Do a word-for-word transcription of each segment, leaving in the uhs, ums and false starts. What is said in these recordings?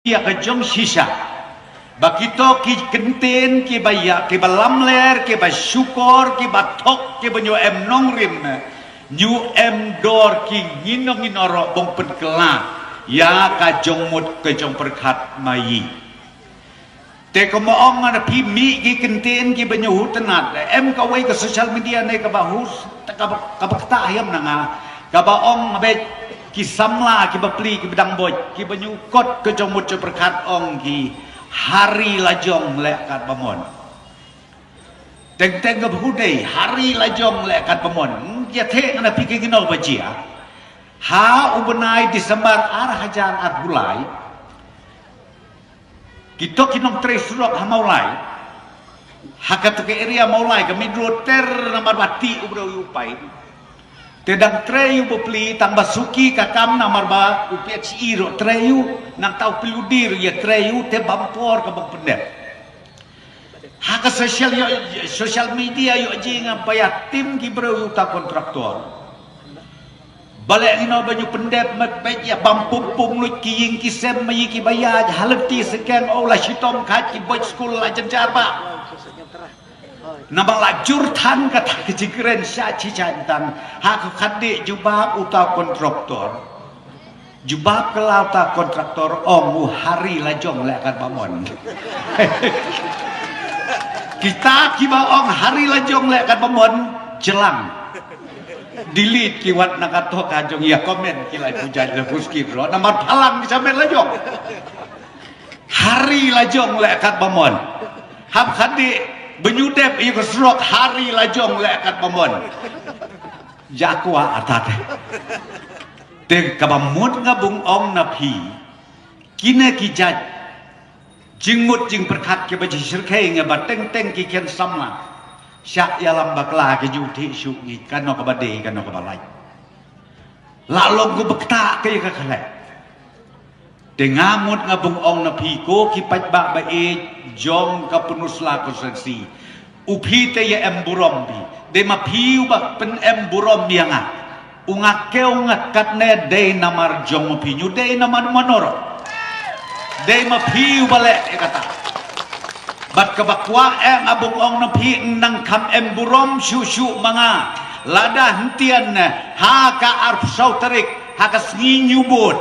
ïa ka jong shisha. Ba kito ki kyntien kiba ïa, kiba lamler, kiba shukor, kiba thok, kiba ñu em nongrim, ñu em dor ki ngino ngino ruh bong pynkylla ïa ka jong mut ka jong pyrkhat ma ïi. Te kumba ong nga na phi, mih ki kyntien kiba ñu hu tynnat, em kawei ka social media ne kaba hu, kaba, kaba ktah hiam na nga, kaba ong beit ki samla kiba pli kiba dang boit kiba ñu kot ka jong mut jong pyrkhat, ong ki ha ri la jong leh katba mon. Teng teng kaba hu dei ha ri la jong leh katba mon. Ïa theh nga na phi ki ngino ba jia. Ha u bnai December ar hajar arphew lai, kito ki nongtrei surok ha Mawlai, ha kato ka area Mawlai, ka main road ter namar ba tih u briew ïa u paip. Te dang trei ïa u bapli, tang ba suki ka kam namar ba u P H E ruh trei ïa u, nangta u pylludir ïa trei ïa u, te bam por ka bang pyndep. Ha ka social, ïoh, social media ïoh jingïa ba ïa tim ki briew ïa uta kontraktor. Balei ngino ba ñu pyndep met beit, ïa bam pum pum luid ki ïing ki sem ma ïi kiba ïaid ha lynti sekeng, oh la shitom khat ki boit skul la jynjar ba. Namar la jur than kata ka jingkren sha chi sha tang ha ka khadduh jubab uta kontraktor. Jubab ka la uta kontraktor, ong u ha ri la jong leh katba mon. Kita kiba ong ha ri la jong leh katba mon, jlang. Delete ki wat na kato ka jong ïa comment ki la pujai la puskit ro namar phalang ki samet la jong. Ha ri la jong leh katba mon. Hap khadduh ba ñu dep ïa ka surok ha ri la jong leh katba mon. Ja kwah atat. Te kaba mut nga bung ong na phi, kine ki jait jingmut jingpyrkhat kiba jingshyrkhei nga ba teng teng ki khen samla. Shah ïalam bakla ki ju thih shuh ngi kano kaba dei kano kaba lait. La long ko ba ktah ka ïa ka khleh. Te nga mut nga bung ong na phi ko ki paidbah ba ïeit jong ka Pynursla constituency. U phi te ïa em burom phi. Dei ma phi uba pynem burom ïa nga. U nga kew nga katne dei namar jong ma phi, ñu dei namar manor. Dei ma phi uba leh ïa kata. Bad kaba kwah eh nga bung ong na phi, nang kham em burom shuh shuh ma nga. Lada hyntian ne ha ka arphew saw tarik ha ka sngi Ñiubud.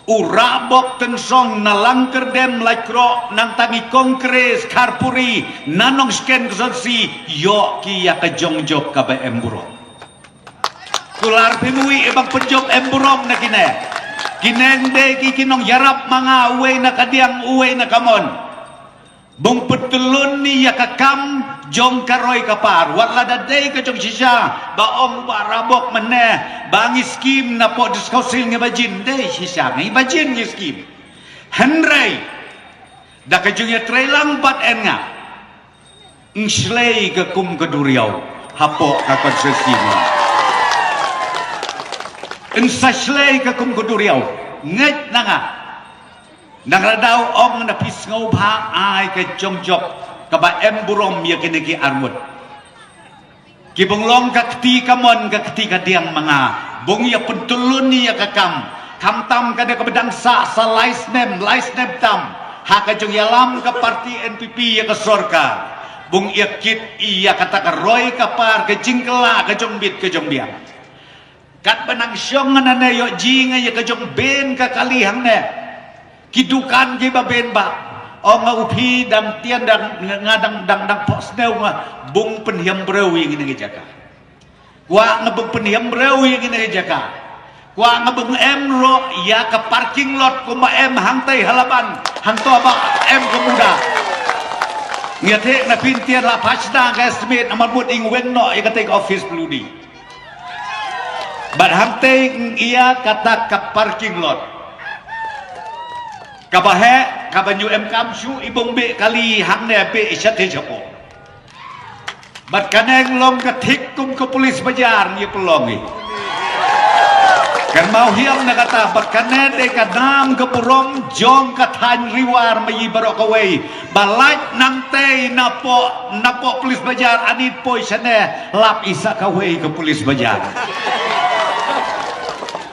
U Rabok Tynsong na Langkyrdem Laitkroh nangta ngi Kongkres Kharpuri na Nongsken constituency ïoh ki ïa ka jongjop kaba em burom. Kular phi mui e bang pynjop em burom na kine. Kine dei ki ki nongïarap ma nga, uwei na ka diang uwei na ka mon. Bung pyntylun ni ïa ka kam jong ka roi ka par. Wat lada dei ka jong shisha ba ong ba Rabok mynne ba ngi skim na pok District Council ngi ba jin, dei shisha ngi ba jin ngi skim. Hynrei da ka jong ïa trei lang bad en nga. Ng shlei ka kum ka duriaw ha pok ka constituency. Ng sa shlei ka kum ka duriaw. Ngeit na nga. Nang la dau ong na phi sngewbha ai ka jongjop kaba em burom ïa kine ki arngut. Ki bung long ka kti ka mon ka kti ka diang ma nga. Bung ïa pyntylun ïa ka kam. Khamtam ka dei kaba dang sah sa lai snem, lai snem tam. Ha ka jong ïalam ka parti N P P ïa ka sorkar. Bung ïa kit ïa kata ka roi ka par ka jingkylla ka jong bit ka jong biang. Katba nang shong nga nane ïoh jingïa ka jong ben ka kali hangne. Ki dukan kiba ben ba. Ong nga u phi dang tian dang nga dang dang dang pok snew nga bung pynhiam briew ïa ngine ki jaka. Kwah nga bung pynhiam briew ïa ngine ki jaka. Kwah nga bung em ruh ïa ka parking lot kumba em hangtai ha Laban. Hangto ba em ka muda. Ngi thik na pyntian la phashna ka estimate namar mut ing weng noh ïa katai ka office bludi. Bad hangtei ïa kata ka parking lot. Kaba heh, kaba ñu em kam shu i bung bih kali hangne bih i shatei shapo. Bad kane long ka thik kum ka police bajar ngi pynlong i. Kan mau hiam na kata bad kane dei ka dang ka burom jong ka thaiñ Riwar ma i baroh kawei. Ba lait nangtei na pok, na pok police bajar ani poi shane lap i sa kawei ka police bajar.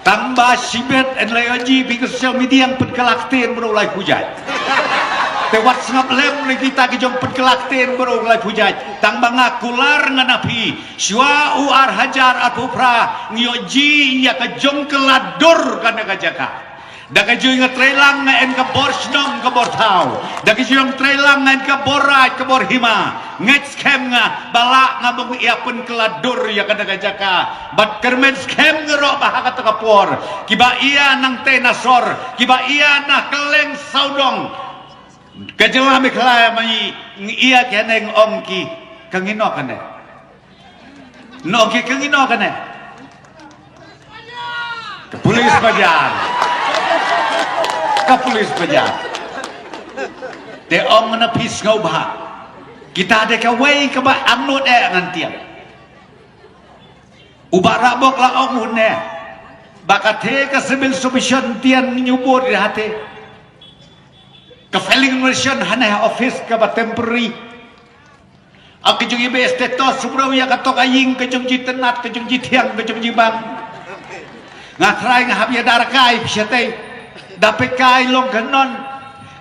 Tang ba shibit yn leh ïa ji phi ka social media, ïa pynkylla ktien baroh lai phew jait. Te wat sngap lem lei kita ki jong pynkylla ktien baroh lai phew jait. Tang ba nga kular nga na phi, shuwa u ar hajar arphew phra ngi ïoh ji ïa ka jong ka la dur kane ka jaka. Da ka jong nga trei lang nga yn ka bor shnong ka bor thaw. Da ka jong trei lang nga yn ka bor raid ka bor hima. Ngeit skhem nga ba lah nga bym ïa pynkylla dur ïa kane ka jaka. Bad kyrmen skhem nga ruh ba ha kata ka por, kiba ïa nangtei na sor, kiba ïa na kylleng sawdong ka jylla Meghalaya mynta, ngi ïa kane, ong ki, ka ngino kane. Ong ki, ka ngino kane. Ka pulit bajar. Ka pulit bajar. Te ong na phi sngewbha. Kita de kawei kaba angnud eh ngan tiang. U Bah Rabok la ong une ba ka the ka civil submission tian ñu bud ri hate. Ka filing mission hane office kaba temporary. Ap ki jong i be status subro ïa ka tok a ying ka jong ji tnat ka jong ji thiang ka jong ji bang. Nga trai nga hap ïa dar kai phi shatei. Da pe kai long ka non.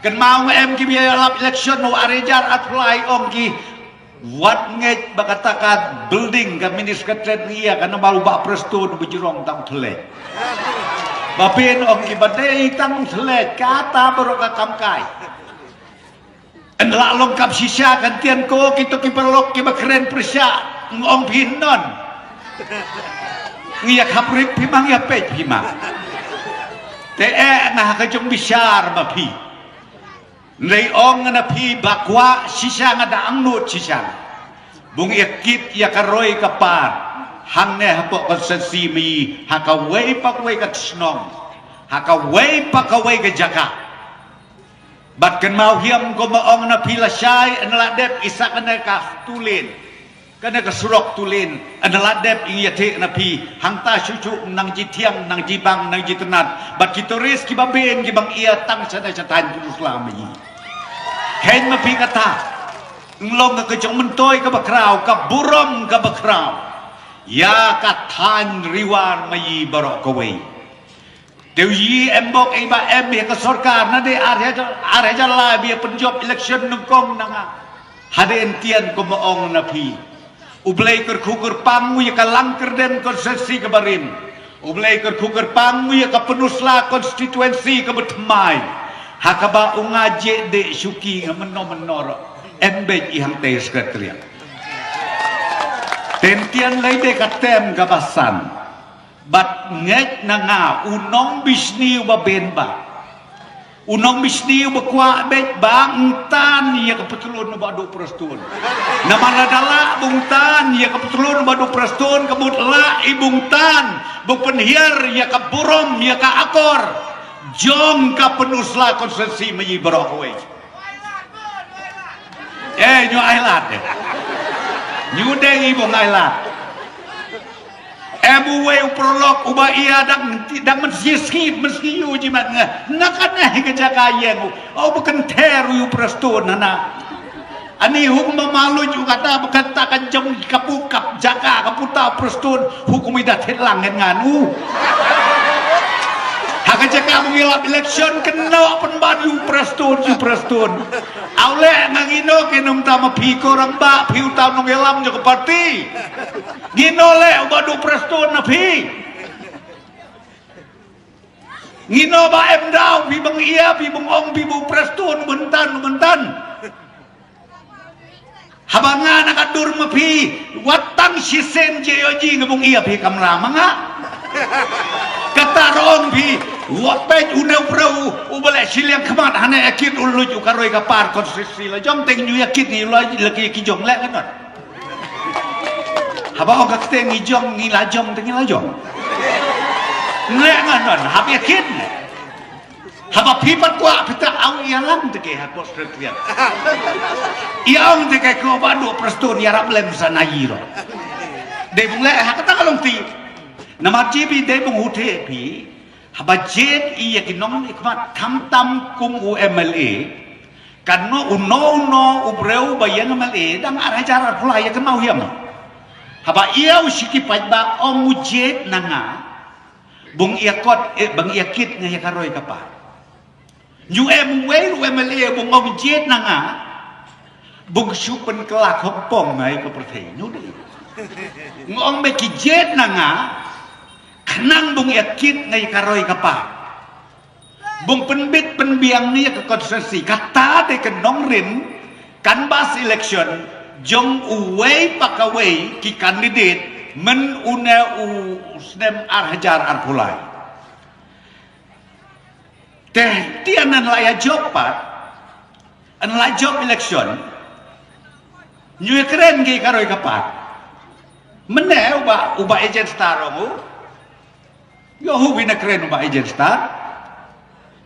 Kan mau nga em ki bia lap election u arejar at fly ong ki. Wat ngeit ba kata ka building ka mini secretariat ngi ïa ka namar u Bah Prestone u bujrong tang thlek. Ba pin ong ki ba dei tang thlek kata baroh ka kam kai. Yn lah long kap shisha kan tian ko kito ki paralok kiba kren pyrshah. Ong phi non. Ngi ïa khap rip phi ma ngi ïa peit phi ma. Te eh nga ha ka jong bishar ma phi. Ndei ong na phi ba kwah shisha nga da angnud shisha. Bung ïa kit ïa ka roi ka par. Hangne hapoh konstituensi mi ha kawei pa kawei ka shnong. Ha kawei pa kawei ka jaka. Bad kynmaw hiam kumba ong na phi lashai yn la dep isa kane ka tulin. Kane ka surok tulin yn la dep ïa thik na phi hangta shu shu nang ji thiang nang ji bang nang ji tnat bad ki tourist kiba bin kiba ïa tang shane sha thaiñ Pynusla maï. Khein ma phi kata nglong ka jong myntoi kaba khraw ka burom kaba khraw ïa ka thaiñ Riwar maï baroh kawei. Te u yi em bok ei ba em ïa ka sorkar na de ar hajar ar hajar lai bia pynjop election nyngkong na nga. Hadien tian kumba ong na phi. U Blei kyrkhu kyrpang u ïa ka Langkyrdem konstituensi kaba rim. U Blei kyrkhu kyrpang u ïa ka Pynusla konstituensi kaba thymmai. Ha kaba u nga je de shuki nga mynno mynno em bej i hangtei sekretariat. Ten tian lei de ka tem kaba san. Bad ngeit na nga u nongbishni uba ben ba. U nongbishni uba kwah beit ba ngtan ïa ka patlun uba duk Prestone. Namar lada lah bungtan ïa ka patlun uba duk Prestone ka mut lah i bungtan ba pynhiar ïa ka burom ïa ka akor jong ka Pynusla konstituensi maï baroh kawei. Eh, nyu ai lad. Nyu dei i bung ai lad. Em uwei u prolog uba ïa dang dang men si skip men si yu ji mat nga. Na ka neh ka jaka ïeng u. Au ba kan ther u Prestone na. Ani huk ma malu ju kata ba kan ta kan jong ka bu kap jaka ka puta Prestone. Hukum i da thet lang ngan ngan u. Ha ka jaka ba ngi lap election kynnoh pynban ïa u Prestone, ïa u Prestone. Aw leh nga ngino ke num ta ma phi ko rang ba phi uta nong ïalam jong ka parti. Ngino leh uba duk Prestone na phi. Ngino ba em daw phi bang ïa phi bang ong phi bu Prestone u bentan u bentan. Haba nga na ka dur ma phi wat tang shisien je ïoh ji nga bung ïa phi kamra ma nga. Kata ruh ong phi wat peit une u briew u ba leh shiliang khmat hane akit u luj u ka roi ka par konstituensi la jong teng nyu ïa kit ngi la la ki ki jong leh ka not. Haba ong ka teng ngi jong ngi la jong teng ngi la jong. Leh nga not haba ïa kit. Haba phi pat kwah phi ta aw ïalam te ke ha ko sekretariat. Ïa ong te ke ko ba duk Prestone ïarap lem sa na ïiro. Dei bung leh ha kata ka long ti. Namar ji bi dei bung huthe phi. Haba jied ïa ki nong i khmat kham tam kum u M L A. Kan no u no u no u briew ba ïeng M L A dang ar hajar ar pula ïa kan mau hiam. Haba ïa u shiki pait ba ong u jied na nga. Bung ïa kot, eh, bung ïa kit nga ïa ka roi ka par. Nyu em wei, nyu em le bung ong jied na nga. Bung shu pynkylla khongpong ngai ka pyrthei nyu dei. Ngong me ki jied na nga. Khnang bung ïa kit ngai ka roi ka par. Bung pynbit pynbiang ngai ka konstituensi. Kata de ka nongrim. Canvass election. Jong uwei pa kawei ki candidate. Men une u snem ar hajar arphew lai. Te, te ngan la ïa jop pat, ngan la jop election, nyu kren ki ka roi ka par. Mynne uba, uba agent star ong u. Ïoh hu bina kren uba agent star.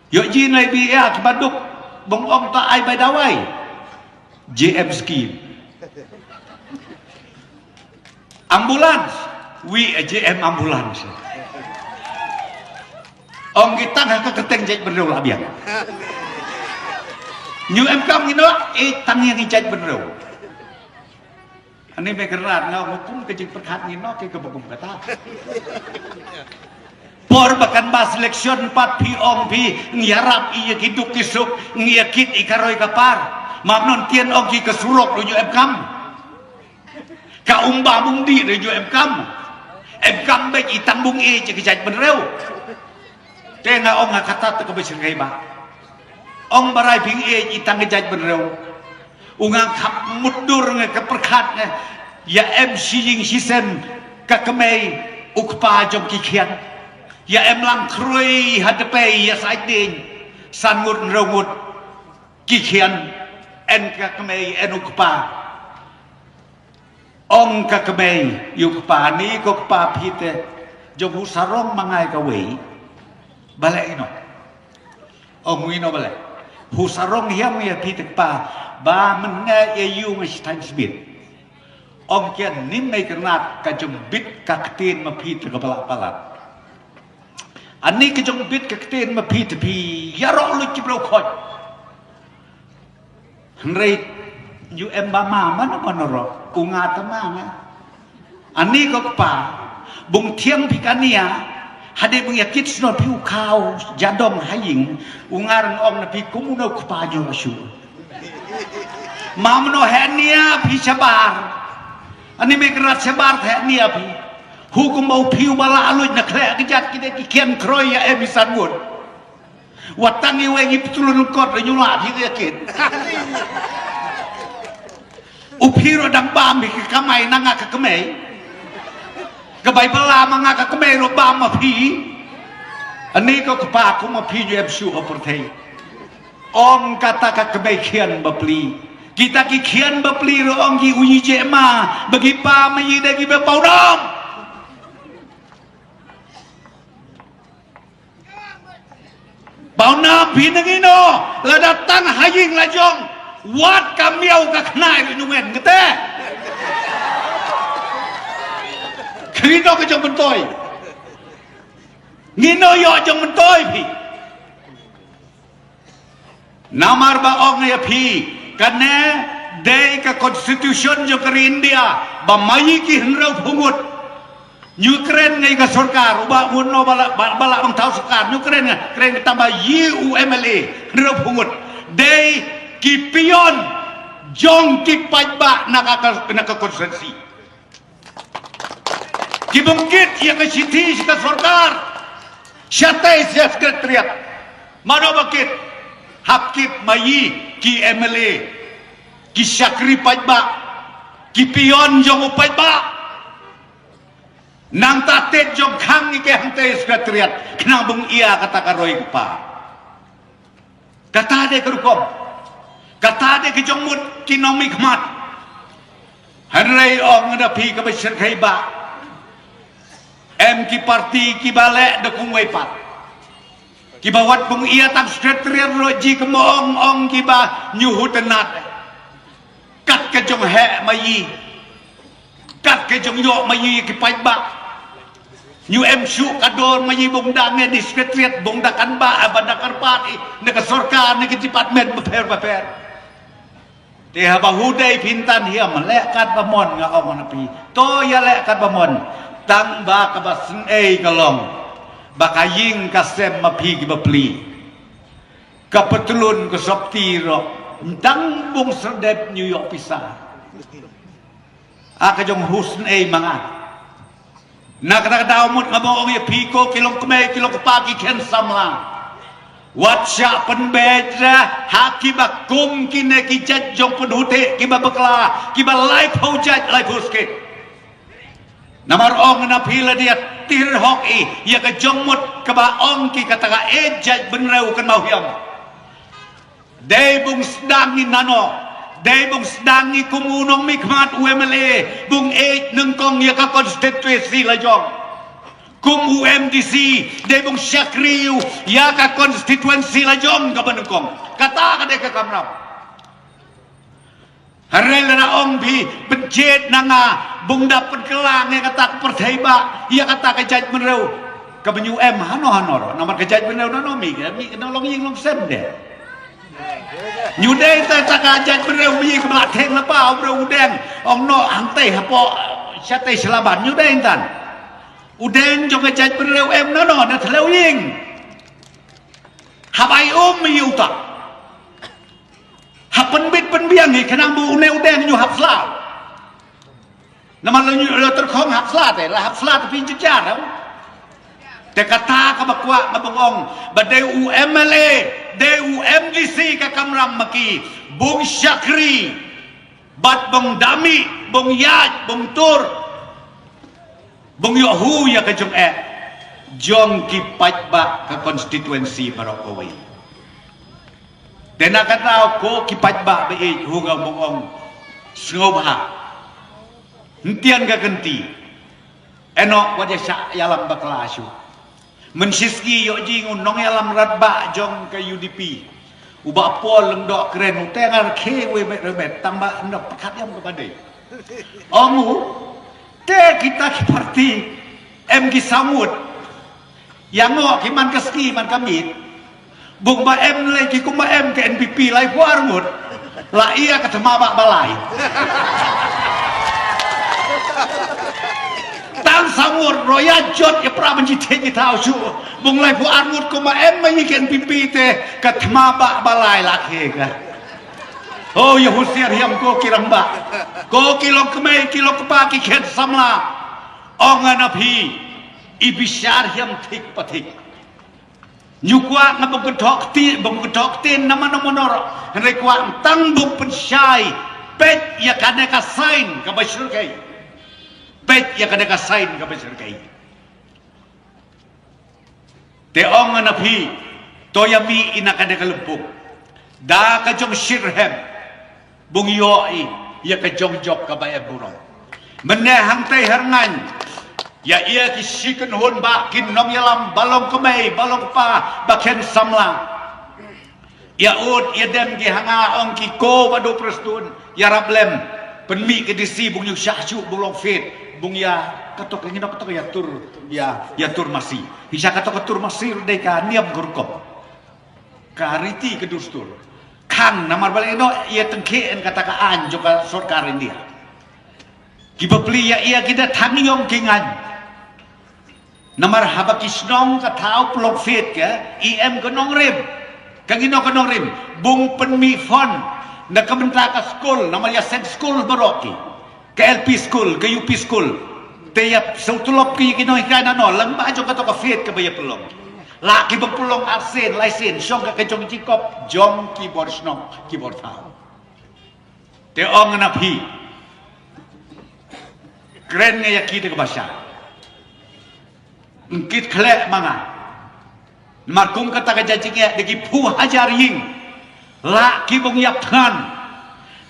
Ïoh jin lai bi ïa ki baduk, bong ong ta ai bai dawai. J M scheme. Ambulance. Wi, eh, J M ambulance. Ong ki tang ha ka kyrteng jaitbynriew la biang. Nyu em kam ngino, eh, tang ïa ngi jaitbynriew. Ani me kyrnat nga ong kum ka jingpyrkhat ngino ki ka bogum kata. Por ba canvass election pat phi ong phi ngi ïarap ïa ki duk ki suk, ngi ïa kit ïa ka roi ka par. Map non tien ong ki ka surok ruh nyu em kam. Ka umba bung di ruh nyu em kam. Em kam bek i tang bung e ïa ki jaitbynriew. Te nga ong nga kata te ka ba shyrkhei ba. Ong barai phi ngi e ïa i tang ki jaitbynriew. U nga khap mutdur nga ka pyrkhat nga. Ïa em shi ïing shi sem ka kmei u kpa jong ki khian. Ïa em lang khrui ha dpei ïa saitding. San ngut hynriew ngut ki khian. En ka kmei en u kpa. Ong ka kmei ïa u kpa ni ko kpa phi te. Jong u sarong ma ngai kawei. Balei ino. Ong ino balei. Hu sarong hiam ïa phi te kpa. Ba men nga ïa ïu nga shi thaiñ sbit. Ong kian nim mei kyrnat ka jong bit ka ktien ma phi te ka bala palat. Ani ka jong bit ka ktien ma phi te phi ïaroh lut ki briew khot. Hynrei ïu em ba ma mano mano ro u nga ta ma nga. Ani ko kpa bung thiang phi kania. Hade bung ïa kit sno phi u khau jadong ha ïing u nga rang ong na phi kum u no kpa nyo shu. Ma mano henia phi shabar. Ani me krat shabar henia phi. Hu kum bau phi u bala aluj na khlek ki jat ki de ki kian kroi ïa em i san ngut. Wat tang i wei ngi ptulun kot re nyu la phi ke kit. U phi ro dang bam hi ka kamai na nga ka kmei. Ka bai bala ma nga ka kmei ro bam ma phi. Ani ko kpa ko ma phi ju em shu o pyrthei. Ong kata ka kmei khian bapli. Kita ki khian bapli ro ong ki u yi je ma bagi pa ma yi de ki ba pau dam. Bau na phi nang ino lada tang ha ïing la jong wat ka miaw ka khnai ri nungen ngate. Khri no ka jong bentoi. Ngino yo jong bentoi phi. Namar ba ong ïa phi kane dei ka constitution jong ka ri India ba ma yi ki hynriew phew ngut. Nyu kren ngai ka sorkar uba ngun no bala bala bang thaw sorkar nyu kren ngai kren tang ba yi u M L A hynriew phew ngut. Dei ki pion jong ki paidbah na ka na ka constituency. Ki bym kit ïa ka shithi sha ka sorkar. Shatei sha secretariat. Mano ba kit. Hap kit ma yi ki M L A. Ki shakri paidbah. Ki pion jong u paidbah. Nang ta tet jong khang ïa ki hangtei secretariat. Khnang bym ïa kata ka roi kpa. Kata de ka rukom. Kata de ka jong mut ki nongmihkhmat. Hynrei ong da phi ka ba shyrkhei ba. Em ki parti ki ba leh da kumwei pat. Ki ba wat bung ïa tang secretariat ro ji ka mo ong ong ki ba nyu hu tenat. Kat ka jong heh ma yi. Kat ka jong ïoh ma yi ki paidbah. Nyu em shu ka dor ma yi bung da nge di secretariat bung da kan ba ba da kyrpad i ne ka sorkar ne ka department bapher bapher. Te haba hu dei phin tan hiam leh kat ba mon nga ong na phi. To ïa leh kat ba mon. Tang ba ka ba sngei ka long. Ba ka ïing ka sem ma phi ki bapli. Ka patlun ka sopti ruh. Tang bung serdep ñu ïoh pisa. A ka jong husn ei ma nga. Na kata ka daw mut nga ong ïa phi ko ki long kmie ki long kpa ki khein samla. Wat shah pynbeit ra ha ki ba kum kine ki jait jong pynhuteh ki ba bakla ki ba laiphew jait laiphew skit. Namar ong na phi la dia tir hok i ïa ka jong mut kaba ong ki kata ka e jait bynriew kan mau hiam. Dei bung sdang i nano, dei bung sdang i kum u nongmihkhmat u M L A, bung e nyngkong ïa ka constituency la jong. Kum u M D C, dei bung shakri u ïa ka constituency la jong kaba nyngkong. Kata ka dei ka kamram. Hynrei lada ong phi pynjied na nga bung da pynkylla ïa kata ka pyrthei ba ïa kata ka jait bynriew kaba ñu em hano hano ruh namar ka jait bynriew nano mi ka mi ka long ïing long sem de. Ñu dei ta ta ka jait bynriew mi ka ba theng la ba u briew u deng ong no hangtei hapoh shatei shlaban ñu dei tan. U deng jong ka jait bynriew em nano na thleu ïing. Hap ai um mi uta. Hap pynbit pynbiang hi khnang ba une u deng ñu hap sla. Namar la ñu la tyrkhong hap sla te la hap sla te pynjynjar. Te kata kaba kwah nga bang ong ba dei u M L A dei u M D C ka kamram ma ki bung shakri bad bung dami bung ïaid bung tur. Bung ïoh hu ïa ka jong eh jong ki paidbah ka constituency baroh kawei. Te na kata ko ki paidbah ba ïeit hu nga bung ong sngewbha. Hyntian ka kynti. Eno wat ïa shah ïalam bakla shu. Mynshisngi ïoh jing u nongïalam radbah jong ka U D P. U Bah Paul Lyngdoh kren u te nga rkhe wei met remet tang ba ndok pyrkhat ïam ka ba dei. Ong u te kita ki parti em ki saw ngut. Ïa ngo ki man ka sngi man ka miet. Bung ba em lei ki kumba em ka N P P lai phuh ar ngut. La ïa ka thma ba balai. Tang saw ngut ro ïa jot ïa pra ban jithei jithaw shu. Bung lai phuh ar ngut kumba em ma ïa ka N P P te ka thma ba balai la khe ka. Oh ïa husiar hiam ko ki rangbah. Ko ki long kmie ki long kpa ki khein samla. Ong nga na phi i bishar hiam thik pa thik. Ñu kwah nga bym kynthok ti bym kynthok tin na mano mano. Hynrei kwah tang bym pynshai. Peit ïa kane ka sign kaba shyrkhei. Peit ïa kane ka sign kaba shyrkhei. Te ong na phi to ïa mi ina kane ka lympung. Da ka jong shyrhem. Bung ïoh i ïa ka jong jok kaba em burom. Mynne hangtei hyrngaiñ ïa ïa ki shi kynhun ba ki nongïalam ba long kmei ba long kpa ba khein samla. Ïa ud ïa dem ki hanga ong ki ko ba do prestun ïa rap lem. Pynmih ki D C bung ïa shah shu bung long fit bung ïa katok ïa nginok katok ïa tur ïa ïa tur masi. Hi sha katok ka tur masi dei ka niam ka rukom. Ka riti ka dustur. Khang namar ba leh noh ïa tengkhe en kata ka aiñ jong ka sorkar India. Ki bapli ïa ïa ki da thang ïong ki ngaiñ. Namar haba ki shnong ka thaw pynlong fit ka i em ka nongrim. Ka ngi nong ka nongrim bung pynmih fund na ka bynta ka skul namar ïa seng skul baroh ki. Ka L P school, ka U P school. Te ïa sngewthuh ki ki nonghikai na no lang ba jong kato ka fit kaba ïa pynlong. La ki ba pynlong arsien, laisien, shong ka ka jong jikop, jong ki bor shnong, ki bor thaw. Te ong na phi. Kren nga ïa ki te ka basha. Ngkit khleh ma nga. Namar kum kata ka jajingeh da ki phew hajar ïing. Lah ki bung ïap than.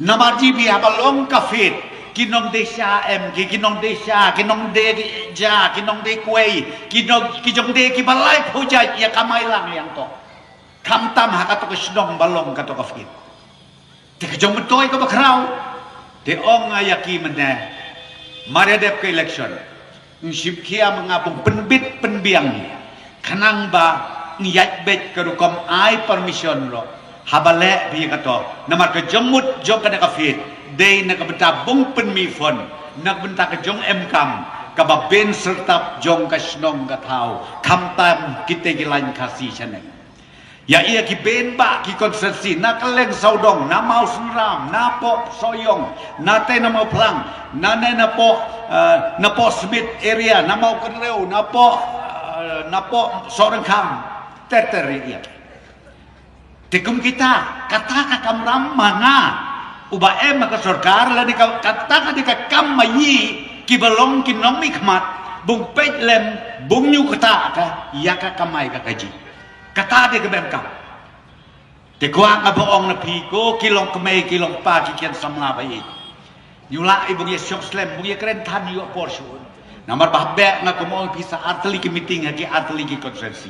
Namar ji bi haba long ka fit. Ki nongdei sha em ki ki nongdei sha ki nongdei ja ki nongdei kuei ki nong ki jongdei ki ba lai phew jait ïa kamai lang ïa to. Khamtam ha kato ka shnong ba long kato ka fit. Te ka jong myntoi kaba khraw. Te ong nga ïa ki mynne. Mar ïa dep ka election. Ngshim khia ma nga bung pynbit pynbiang. Khnang ba ngiat beit ka rukom ai permission ro. Haba leh bi kato. Namar ka jong mut jong ka da ka fit. Dei na ka bynta bung pynmih fund. Na ka bynta ka jong em kam. Kaba bun syrtap jong ka shnong ka thaw, khamtam kita ki lain Khasi shaneng. Ïa ïa ki bun bah ki konstituensi, na Kylleng Sawdong, na Mawsynram, na poh Sohiong, na te na Mawphlang, na ne na poh, eh, na poh Smit area, na Mawkynrew, na poh, eh, na poh Sohryngkham, ter ter ïa ïa. Te kum kita, kata ka kamram ma nga, uba em ka sorkar, lane ka, kata ka dei ka kam ma ngi, kiba long ki nongmihkhmat, bun peit lem, bun ñiewkata ka, ïa ka kamai ka kajih. Kata dei kaba em kam. Te kwah nga ba ong na phi ko, ki longkmie, ki longpa, ki kynsamla ba ïeit. Ngi la i bun ïa shong slem, bun ïa kren than ïa por shuh. Namar ba haba nga kumno phi sa artylli ki meeting ha ki artylli ki konstituensi.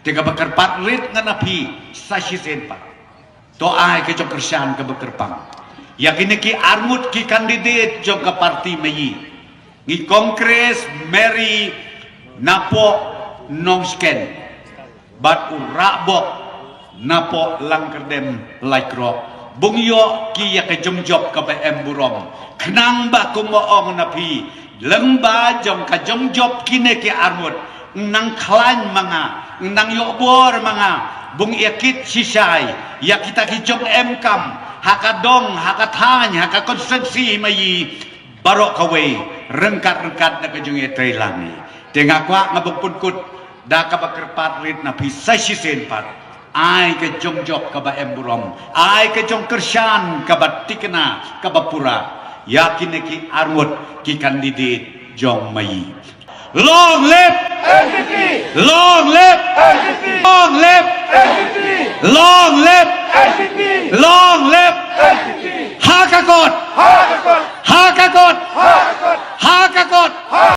Te kaba kyrpad rit nga na phi sa shisien pat. To ai ka jong kyrshan kaba kyrpang. Ïa kine ki arngut ki kandidet jong ka parti ma ngi. Ngi Congress, Mary, na poh Nongshken. Bad u Rahbok, na poh Langkyrdem Laitkroh. Bun ïoh ki ïa ka jingjop kaba em burom. Khnang ba kumba ong na phi. Lyngba jong ka jingjop kine ki arngut. Nang khlaiñ ma nga. Nang ïoh bor ma nga. Bun ïa kit shisha. Ïa kita ki jong em kam. Ha ka dong, ha ka thaiñ, ha ka konstituensi ma ngi. Baroh kawei. Ryngkat ryngkat da ka jong ïa trei lang ngi. Te nga kwah nga bun pynkut. Da kaba kyrpad rit na phi sa shisien pat. Ai ka jingjop kaba em burom. Ai ka jong kyrshan kaba thikna kaba pura. Ïa kine ki arngut ki kandidet jong ma ngi. Long live! Long live! Long live! Long live! Long live! Ha ka kot!